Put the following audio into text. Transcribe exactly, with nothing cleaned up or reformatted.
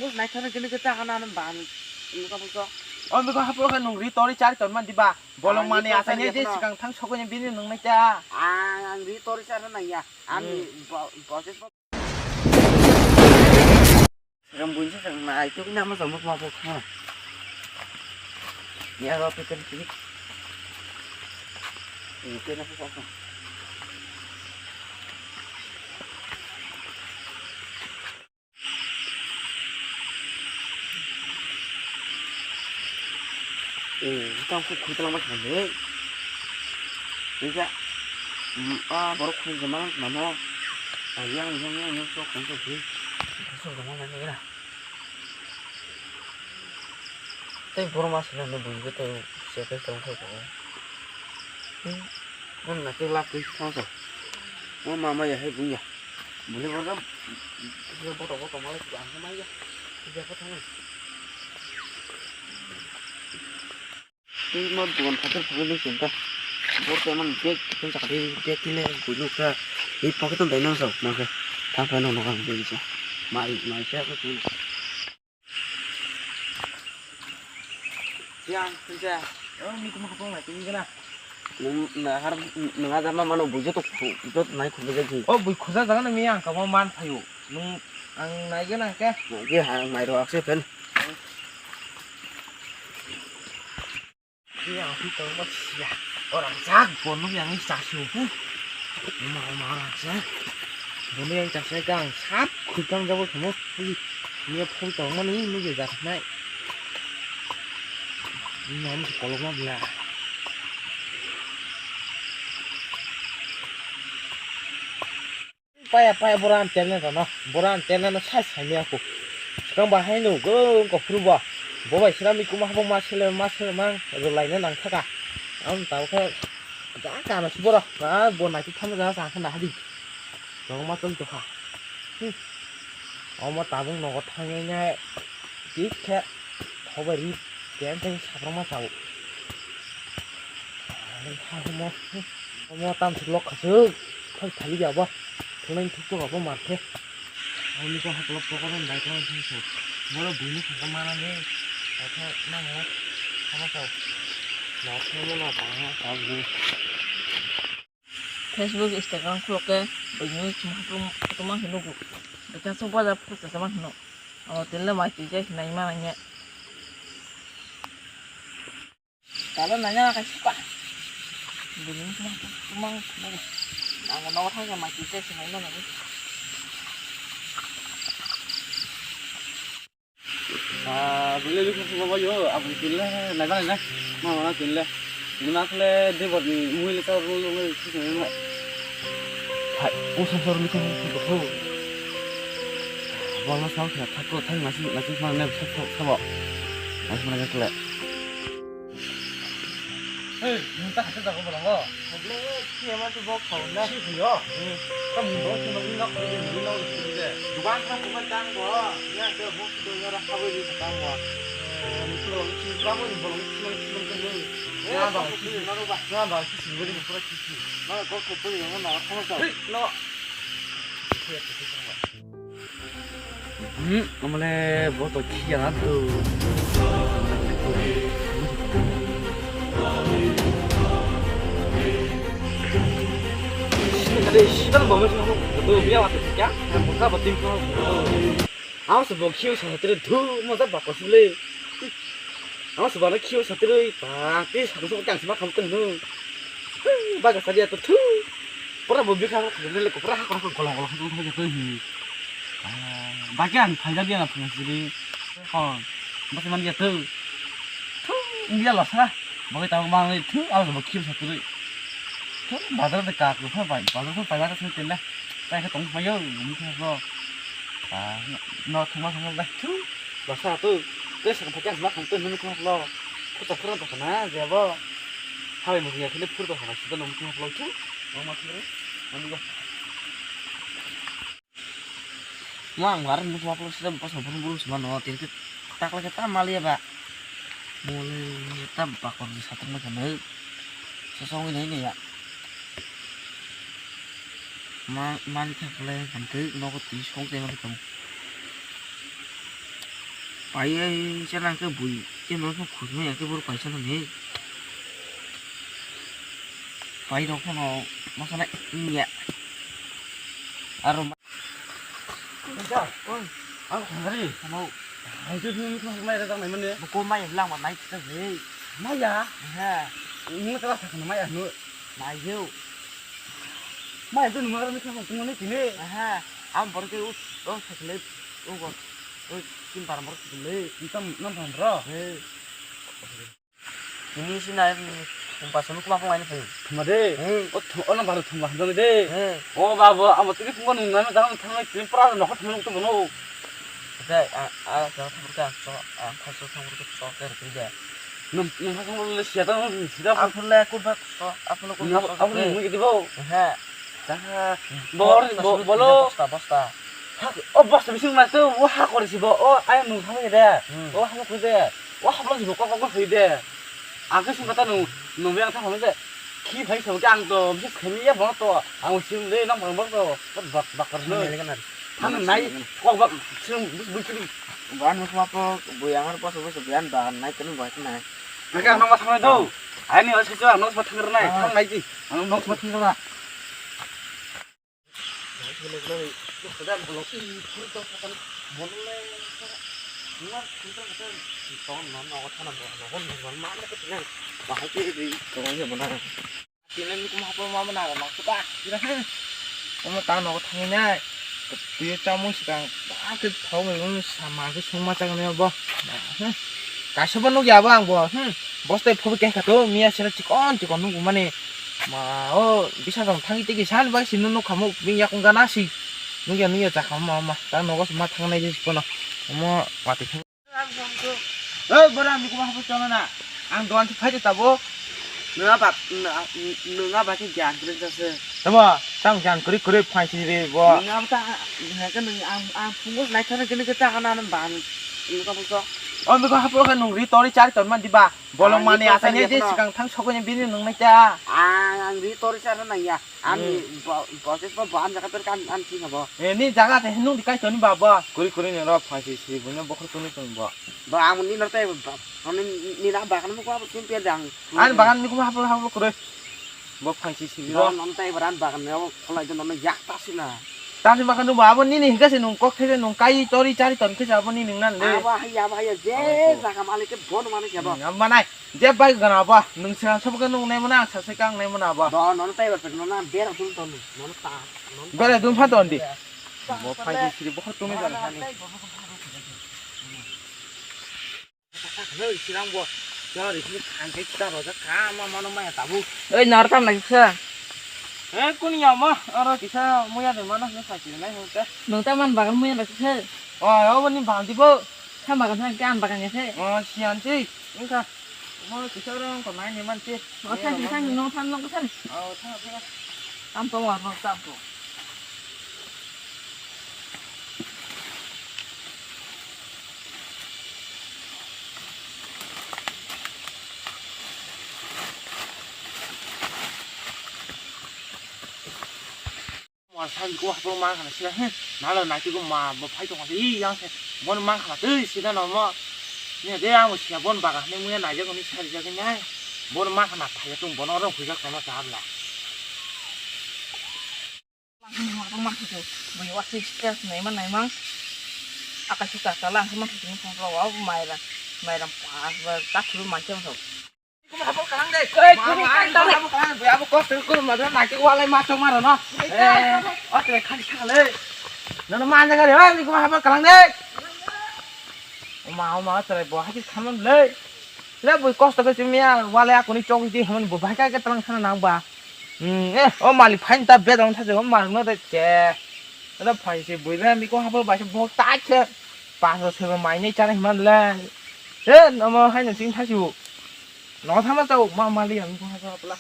Bus naithok gini kita kana ban. Ini kamu so. Oh, miko hapo kan nung ri tori char ton man diba. Bolong mani asanya je sikang thang sokoni bini nung naita. Ang ri tori char na ya. Ami bos. Ram bunyi sang na itu kena masa muk mabuk ha. Ya lo pikir pikir. Ini kena apa apa. Eh, tang khu khu tang mas mane. Ija. Hmm, ah, borok khu jama mano. Ah, yang yang yang yang sok sok sok. Sok sok jama mane era. Tei borok mas mane bui ko to se pe tong khai ko. Hmm. Ang na ke lak ke thang sa. Mo mama ya hai buya. Bule borok. Bule borok borok mala ke ang ma ya. Bule borok thang. Tei mo dukan phatar phatar ni sengka. Borok te man bag pun sakali bag kile bulu ka. Ni pocket on dai nang sa ma ke. Thang phai nang nang bag sa. Mai mai sa ko. Yang, kerja. Oh, ini kamu kepung lagi, ini kena. Nung nahar nung ada mah mana bujut tuh bujut naik kerja lagi. Oh, bui khuja jangan mi yang kamu man payu. Nung ang naik kena ke? Naik ke hang mai ro akse pen. Ini yang aku tahu mas ya. Orang jago nung yang ini sasio. Mau mau orang jago. Bono yang chaksa kang sap khukang jabo thamo. Niya phone tong mani nugwi jak nai. Nom se kolokma bla. Paya paya boran telne rano. Boran telne no sai sai miya ko. Sikang bahai no go ko phuru ba. Bo bai sira mi kuma habo ma sele ma sele ma rulai na nang thaka. Am tau khe ja kana si boro. Ka bo nai thamo ja sa khana hadi. Kwbangma tong tongkha. Hmm. Omo tabuk nogo thangwi nai tik khe khobai ri teng teng sabrangma chao. Omo, omo tamsuk lok khasuk phai thali ya bo. Thunai thuk tok abo mar khe. Ani ko haklo pokoro dai ko thung so. Boro buini khaka mana ni. Atha nango. Sama chao. Na thangma na tangma chao. Facebook, Instagram khulok khe buini photo ma khe nugo. Bwkha sok bajar photo sama hino. O tele mai twi jai hinai ma nangya. Tala nanya ka sipa. Buini photo ma khe nugo. Ang no thang mai twi jai hinai ma nangya. Ah, bule bikha sabo yo, abang tile, naga naga, mama na tile. Ini makle de bor ni mui le kar rul rul ni sini na. Hai, usa sor ni kong ko ko. Bang na sang kha thak ko thang nasi nasi mang ne sab sab sabo. Nasi mang ne kle. Hei, nung ta hacha jago bolongo. Ble, siya ma tu bok khau na. Si phuyo. Hmm. Kam ni bok ma ni nok ni ni nok ni de. Dukan kha kuma tang bo. Ya de bok tu ya ra kha bo ni tang bo. Eh, ni tu lo ni ba mo ni bolong ni ni ni ni. Eh, na ba ki si na ba. Na ba ki si ni ni pura ki si. Na ko ko tu ya na kha ma ta. Hei, no. Hmm, amale bo to khiya na to. Sini kade sidan bo mesi to biya wa to kya? Mo ka batim ko. Aw se bo khiyo sa tere thu mo da ba ko sule. Aw se ba khiyo sa tere ta ti sa so kyang sima kham to no. Ba ga sa dia to thu. Pura bo bikha ko khajam le ko pura ha ko ko golong golong khajam khajam to hi. Ba kya ni phai ja dia na phung siri. Ho. Ba se man dia to. Thu, dia lo sa. Ba ta ma ni thu, a ba khim sa tu. Thu, bazar de ka ko pha bai. Bazar ko pai ba ta sin tin da. Tai ka tong ma yo, ni ka ko. Ah, no thuma thuma da. Thu. Ba sa tu. Te sa pha kya ma kham tu ni ko lo. Ko ta phura ta na, je bo. Hai mo ya khile phur ta na, sida no ko lo thu. Ma ma khile. Ani go. Mo ang bar musu aplo sida basa buru buru sima no tin ke tak lagi ta mali ya ba. Mole ta bakor di satung lagi ne. Sosong ini ini ya. Ma mali tak le kan ke no ko ti song te mali kamu. Pai ai chana khe bui khe no khe khujma ya khe boro paisa no ni. Pai rok no masa na ya. Aro ma- Ang khanari. Ano. Ang tu ni khujma ya tang nai mane. Ko mai lang ma nai ta ni. Maya. Ha. Ni ta sa khana maya no. Naijeu. Mai tu numa ni kha tong ni tini. Aha. Am bor ke u, o sakle, u go. O kin bar bor sakle. Tam nam pan ro. He. Tini si nai, um, pas nu kuma phung ai ni phung. Thuma de. He. O thu-, o nam bar thuma de. He. O ba bo, amo tini phung nung nai ma jang thang nai tini pra no khot nung to bono. Dai, a, a, jang thang ka, so, a, thang so thang ka, so, ka, ka, ka. Nung, nung thang le sia ta nung sia ta. Aphul le kur bak so, aphul le kur bak so. Aphul le nung gidi bo. He. Jaha. Bor, bo, bolo. Bosta, bosta. Ha, o bosta bising ma to, o ha kore si bo, o ai nung thang de. Hmm. O ha kore de. O ha bo si bo ko ko ko de. Ang ke sung kata nung, nung yang thang de. Khi phai so ke ang to, bisi khami ya bo to. Ang sim le nang bang bang to. Bak, bak, bak, bak, bak. Thang nai, kok bak, sung, bus, bus, bus. Buyan mus ma po, buyang ar pos, bus, buyan ba, nai, kenu ba, nai. Nang ang nang ma thang do. Ai ni, oi, sejak, nang ma thang nai, thang nai ji. Ang nang ma thang nai. Bahai ke ri, kawai ya mana. Tini ni kuma hapor ma mana, ma suka, kira he. Omo ta nogo thangwi nai. Twi chamung swkang, ba khe thok bai mano sama khe songma chaknai bo. Kaisa bo nukya bo ang bo. Hmm. Bostai phobi khe khato, miya sina chikon chikon nukmani. Ma o bisa jong thangwi tigi san bai sino nukha mo, bini yakung gana si. Nukya nukya chakha ma ma. Ta nogo ma thangnai je kono. Omo watwi thang. Oi, bora, ang nukuma hapor chana na. Ang dogan se phaide tabo. Nunga ba, nunga ba se gyan kre jase. Tamo, tamo gyan kre kre phai si re bo. Nunga ba ta, nunga ke nung ang, ang phungo nai thana kene ke ta kana na ba. Nunga ba so. O nunga hapor ka nung ri tori chari ton man di ba. Bolong mani asai ne je sikang thang sokoi ne bini nung nai ta. Ang, ang ri tori chari na ya. Ani bo-, bosses bo, bo ani jaga per kan ani thik habo. Eh, ni jaga te nung di kai toni ba bo. Kuri kuri ni ro phaisi si buino bokhor tuni tong bo. Bo ang ni no tai bo, ani ni na bagan mo ko abo sim pe dang. Ani bagan ni kuma haplo haplo kuri. Bo phaisi si bo ro. Non tai baran bagan ni abo kholai do non yak ta sina. Tani bagan no ba abo ni ni hingka se nung kok thai nung kai tori chari ton khe abo ni nung nan de. Abo hai abo hai je jaga malik ke bon malik ya bo. Manai. Je bai gana ba, nung sira sobo ke nung nai mana, sa se kang nai mana ba. Ba, nono tai ba, nono bera dum ton, nono ta, nono ta. Bera dum phan ton di. Bo phai di siri bokhor tumi jan thani. Hei, sirang bo. Jari sini khan kai ta roja kama mano maya tabu. Ei, nar tam lagi sa. Eh, kuni ya ma, aro kisa muya de mano, ne sa kiri nai hon ta. Nung ta man bagan muya lagi sa. Oh, oh, ni bang di bo. Sa bagan sa kan bagan ya sa. Oh, sian si. Wngkha. Omo kisa oro wngkha nai ni mansi. O thang si thang si nong thang nong thang. O thang thang. Tam tong war nong tam tong. Mar sal ko hapro ma khana sila he. Nalo nai ko ma bo phai tong se. I yang se. Bon ma khana tei sila no mo. Ne de ang sia bon baga ne muya nai jago ni sari jago nai. Bon ma khana phai tong bon oro hujak kono sabla. Lang ma ko ma ko. Bo wa se stress nai ma nai ma. Aka suka ka lang ma ko ni ko wa mai ra. Mai ra pa ba ta thuru ma chang so. Nikumu hapor kalang de. Ei, ma, kuri ma, kalang. Nikumu hapor kalang de. Abo kok tengkur madra naki walai ma chong maro no. Eh, o tere khali thang le. Nono ma jaga re, oi, nikumu hapor kalang de. Oma, oma, tere bo haki khaman le. Le bo kosto ke chimya walai akuni chok di haman bo bai ka ke talang khana nang ba. Hmm, eh, o malik phain ta be dong thaje o malik no de che. Ada phain se bui le nikumu hapor ba se bo ta che. Pas ro se mai nei chana himan le. Eh, nomo hai no sing thasi bo. No thama chao, ma mali ang ko ha pla.